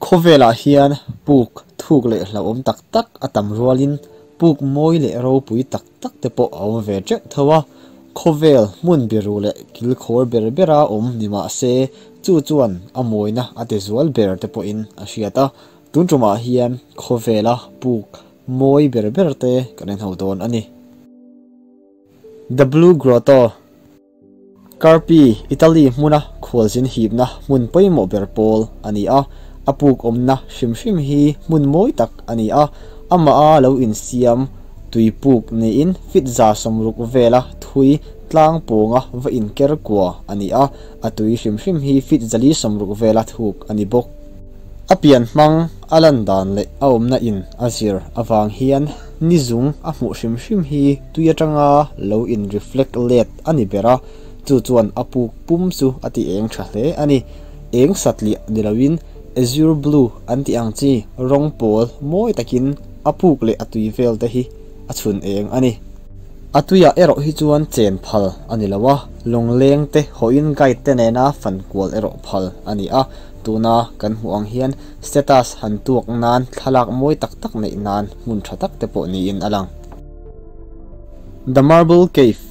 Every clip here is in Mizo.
Khawvelah hian puk thuk leh hlauhawm tak tak a tam rualin puk mawi leh ropui tak tak te pawh a awm ve teuh tho a, khawvel hmun biru leh kilkhawr ber bera awm ni mah se chu chuan a mawina a ti zual ber te pawhin a hriat a, tun tumah hian khawvela puk mawi ber ber te kan en ho dawn a ni. The Blue Grotto. Carpi, Italy hmuna khualzin hipna hmun pawimawh ber pawl a ni a, a puk awmna hrim hrim hi hmun mawi tak a ni a, amah a lo insiam tui puk niin feet 160 vela thui tlang pawnga va inker kua a ni a, a tui hrim hrim hi feet 460 vela thuk a ni bawk. A pian hmang a lan dan leh a awmna in a zir avang hian ni zung a hmuh hrim hrim hi tui atanga lo in reflect let a ni ber a, chu chuan a puk pum chu a ti eng tha hle a ni. Eng satliah ni loin azure blue an tih ang chi rawng pawl mawi takin a puk leh a tui vel te hi a chhun eng a ni. A tuiah erawh hi chuan chen phal a ni lo a, lawngleng te hawhin guide te nena fan kual erawh phal a ni a, tuna kan hmuh ang hian status han tuak nan thlalak mawi tak tak neih nan hmun tha tak te pawh niin a lang. The Marble Cave,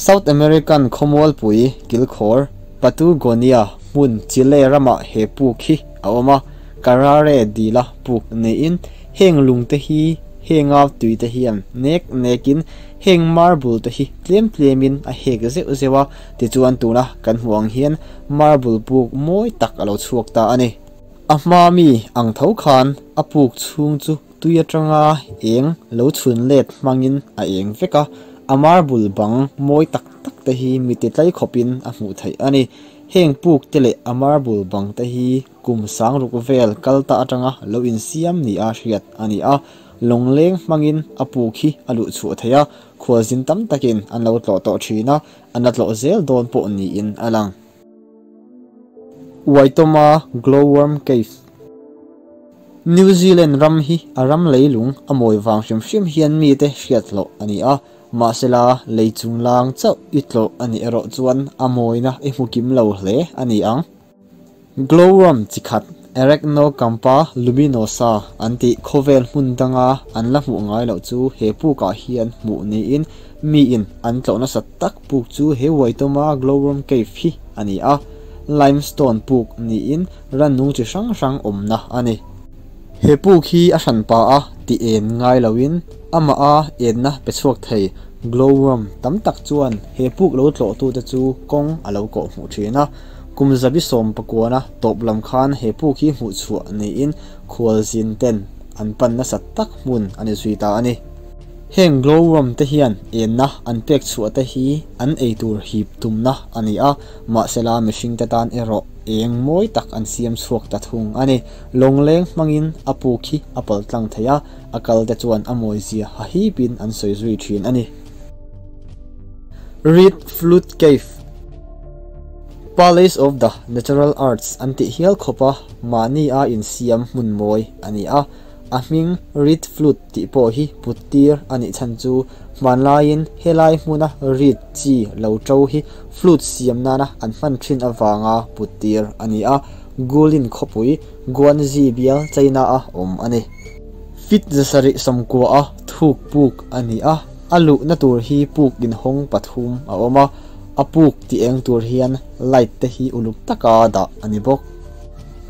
South American khawmualpui kilkhawr Patagonia hmun Chile ramah he puk hi a awm a, Carrare dila puk niin heng lungte hi henga tuite hian nek nekin heng marble te hi tlem tlemin a hek zeuh zeuh a, tichuan tuna kan hmuh ang hian marble puk mawi tak a lo chhuak ta a ni. A hma mi ang tho khan a puk chhung chu tui atanga eng lo chhun let hmangin a eng vek a, a marble bang mawi tak tak te hi mi ti tlai khawpin a hmuh theih a ni. Heng puk te leh a marble bang te hi kum 6000 vel kal ta atanga lo insiam ni a hriat a ni a, lawngleng hmangin a puk hi a luh chhuah theih a, khualzin tam takin an lo tlawh tawh thin a, an la tlawh zel dawn pawh niin a lang. Waitomo Glowworm Cave. New Zealand ram hi a ram leilung a mawi vang hrim hrim hian mite hriat hlawh a ni a, mahsela lei chunglang chauh i tlawh a nih erawh chuan a mawina i hmu kim lo hle a ni ang. Glowworm chi khat Arachnocampa luminosa an tih khawvel hmun danga an la hmuh ngai loh chu he pukah hian hmuh niin miin an tlawh nasat tak puk chu he Waitomo Glowworm Cave hi a ni a, limestone puk niin rannung chi hrang hrang awmna a ni. He puk hi a hranpa a ti en ngai loin amah a enna pe chhuak thei glowworm tam tak chuan he puk lo tlawhtute chu kawng a lo kawh hmuh thin a, kum 190 a tawp lam khan he puk hi hmuh chhuah niin khualzin ten an pan nasat tak hmun a ni zui ta a ni. Heng glowworm te hian enna an pek chhuah te hi an eitur hip tumna a ni a, mahsela mihring te tan erawh eng mawi tak an siam chhuak ta thung a ni. Lawngleng hmangin a puk hi a pal tlang thei a, a kal te chuan a mawi zia hahipin an sawi zui thin a ni. Reed Flute Cave, Palace of the Natural Arts an tih hial khawpa mahni a insiam hmun mawi a ni a, a hming Reed Flute tih pawh hi put tir a nih chhan chu hmanlaiin helai hmuna reed chi lo to hi flute siam nana an hman thin avanga put tir a ni a, Guilin khawpui Guangxi bial China a awm a ni. Feet 790 a thuk puk a ni a, a luhna tur hi puk inhawng pathum a awm a, a puk ti eng tur hian light te hi uluk taka dah a ni bawk.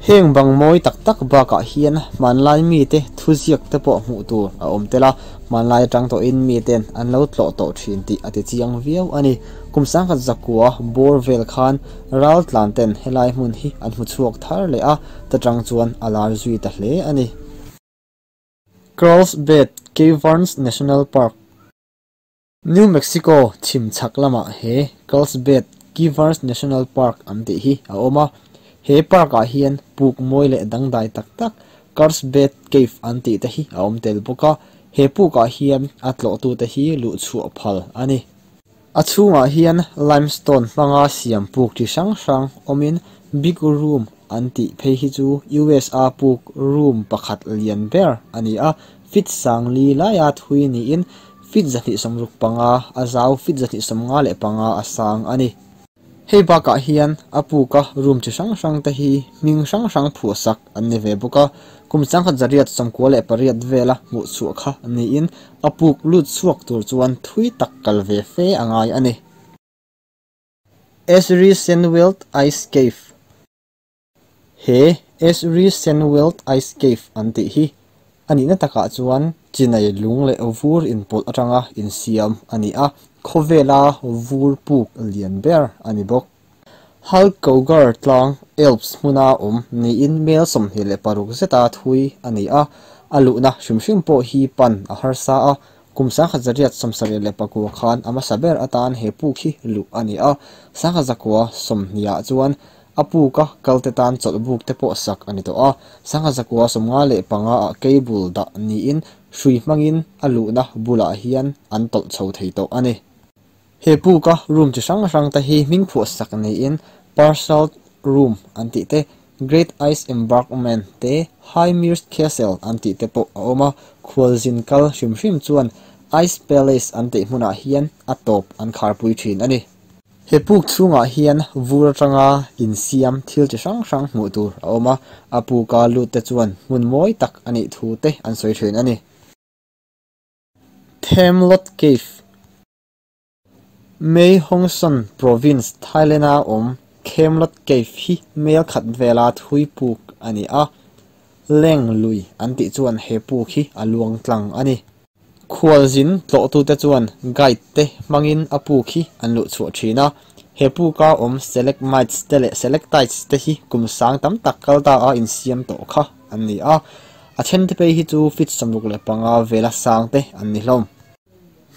Heng bang mawi tak tak bakah hian hmanlai mite thuziak te pawh hmuh tur a awm tel a, hmanlai atang tawhin miten an lo tlawh tawh thin tih a ti chiang viau a ni. Kum 1900 bawr vel khan ral tlan ten helai hmun hi an hmu chhuak thar leh a, ta tang chuan a lar zui ta hle a ni. Carlsbad Caverns National Park, New Mexico chhim chhak lamah he Carlsbad Caverns National Park an tih hi a awm a, he park ah hian puk mawi leh dangdai tak tak Carlsbad Cave an tih te hi a awm tel bawk a, he puk ah hian a tlawhtute hi luh chhuah phal a ni. A chhungah hian limestone hmanga siam puk chi hrang hrang awmin Big Room an tih phei hi chu USA puk room pakhat lian ber a ni a, feet 4000 laia thui niin feet 265 a zau feet 255 a sang a ni. Hei bakah hian a puka room chi hrang hrang te hi hming hrang hrang phuah sak an ni ve bawk a, kum 1898 vela hmuh chhuah kha niin a puk lut chhuak tur chuan thui tak kal ve fe a ngai a ni. Esrisenweld Ice Cave He Esrisenweld Ice Cave an tih hi a nihna takah chuan chinai lung leh vur inpawlh atanga insiam a ni a, khawvela vur puk lian ber a ni bawk. Halkougar tlang Alps hmuna awm niin mel 26 zeta thui a ni a, a luhna hrim hrim pawh hi pan a harsa a, kum 1879 khan a hmasa ber atan he puk hi luh a ni a, 1920ah chuan a puka kalte tan chawlhbuk te pawh sak a ni tawh a, 1955ah cable dah niin hrui hmangin a luhna bulah hian an tawlh chho thei tawh a ni. He puka room chi hrang hrang te hi hming phuah sak niin Parcel Room an tih te, Great Ice Embankment te, High Mears Castle an tih te pawh a awm a, khualzin kal hrim hrim chuan Ice Palace an tih hmunah hian a tawp an kharpui thin a ni. He puk chhungah hian vur atanga insiam thil chi hrang hrang hmuh tur a awm a, a puka lut te chuan hmun mawi tak a nih thu te an sawi thin a ni. Tham Lot Cave Mae Hong Son Province, Thailand-a awm Tham Lot Cave hi mel khat vela thui puk a ni a, Leng lui an tih chuan he puk hi a luang tlang a ni. Khualzin tlawhtute chuan guide te hmangin a puk hi an luh chhuah thin a, he puka awm stalagmites te leh stalactites te hi kum sang tam tak kal ta a insiam tawh kha an ni a, a then te phei hi chu feet 65 vela sang te an ni hlawm.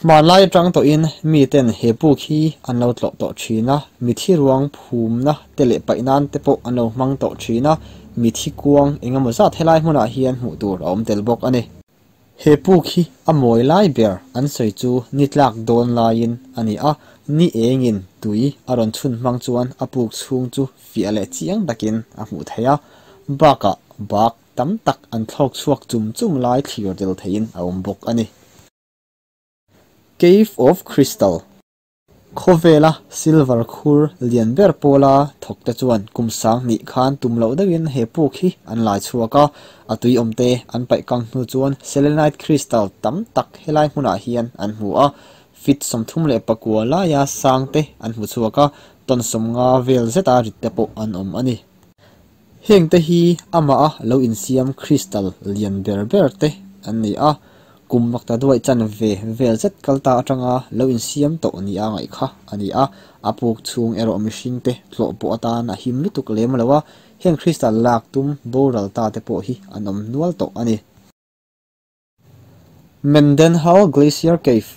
Hmanlai atang tawhin mi ten he puk hi an lo tlawh tawh thin a, mithi ruang phumna te leh paih nan te pawh an lo hmang tawh thin a, mithi kuang engemaw zat helai hmunah hian hmuh tur a awm tel bawk a ni. He puk hi a mawi lai ber an sawi chu ni tlak dawn laiin a ni a, ni engin tui a rawn chhun hmang chuan a puk chhung chu fiah leh chiang takin a hmuh theih a, bakah bak tam tak an thlawk chhuak chum chum lai thlir tel theihin a awm bawk a ni. Cave of Crystal Khawvela silver khur lian ber pawla thawk te chuan kum 2000 khan tum loh deuhin he puk hi an lai chhuak a, a tui awm te an paih kang hnu chuan selenite crystal tam tak helai hmunah hian an hmu a, feet 39 laia sang te an hmu chhuak a, ton 50 vel zeta rit te pawh an awm a ni. Heng te hi amah a lo insiam crystal lian ber ber te an ni a, kum makta duai chan ve vel zet kalta atanga lo insiam tawh ni a ngaih kha a ni a, a puk chhung erawh mihring te tlawh pawh atan a him lutuk lem lo a, heng crystal lak tum boral ta te pawh hi an awm nual tawh a ni. Mendenhall Glacier Cave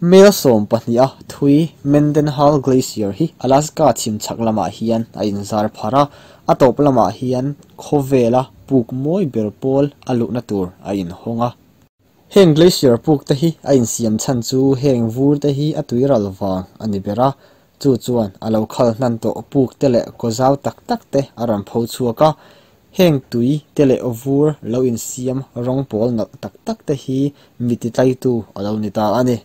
Mel 12 a thui Mendenhall Glacier hi Alaska chhim chhak lamah hian a inzar phar a, a tawp lamah hian khawvela puk mawi ber pawl a luhna tur a inhawng a. Heng glacier puk te hi a insiam chhan chu heng vur te hi a tuiral vang a ni ber a, chu chuan a lo khal hnan tawh puk te leh kawzau tak tak te a rawn pho chhuak a, heng tui te leh vur lo insiam rawng pawl nalh tak tak te hi mi titlaitu a lo ni ta a ni.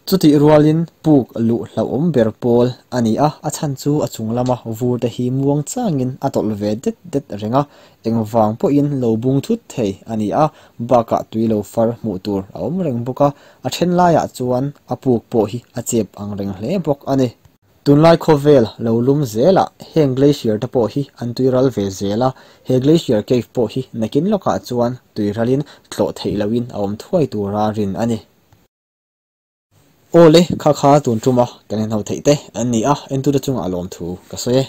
Chutih rualin puk luh hlauhawm ber pawl a ni a, a chhan chu a chung lama vur te hi muang changin a tawlh ve det det reng a, engvang pawhin lo bung thut thei a ni a, bakah tui lo far hmuh tur a awm reng bawk a, a then laiah chuan a puk pawh hi a chep ang reng hle bawk a ni. Tunlai khawvel lo lum zelah heng glacier te pawh hi an tuiral ve zel a, he glacier cave pawh hi nakin lawkah chuan tuiralin tlawh theih loin a awm thuai tura rin a ni. Awle kha kha tun tuma kan en ho theih te an ni a, entute chungah lawm thu ka sawi e.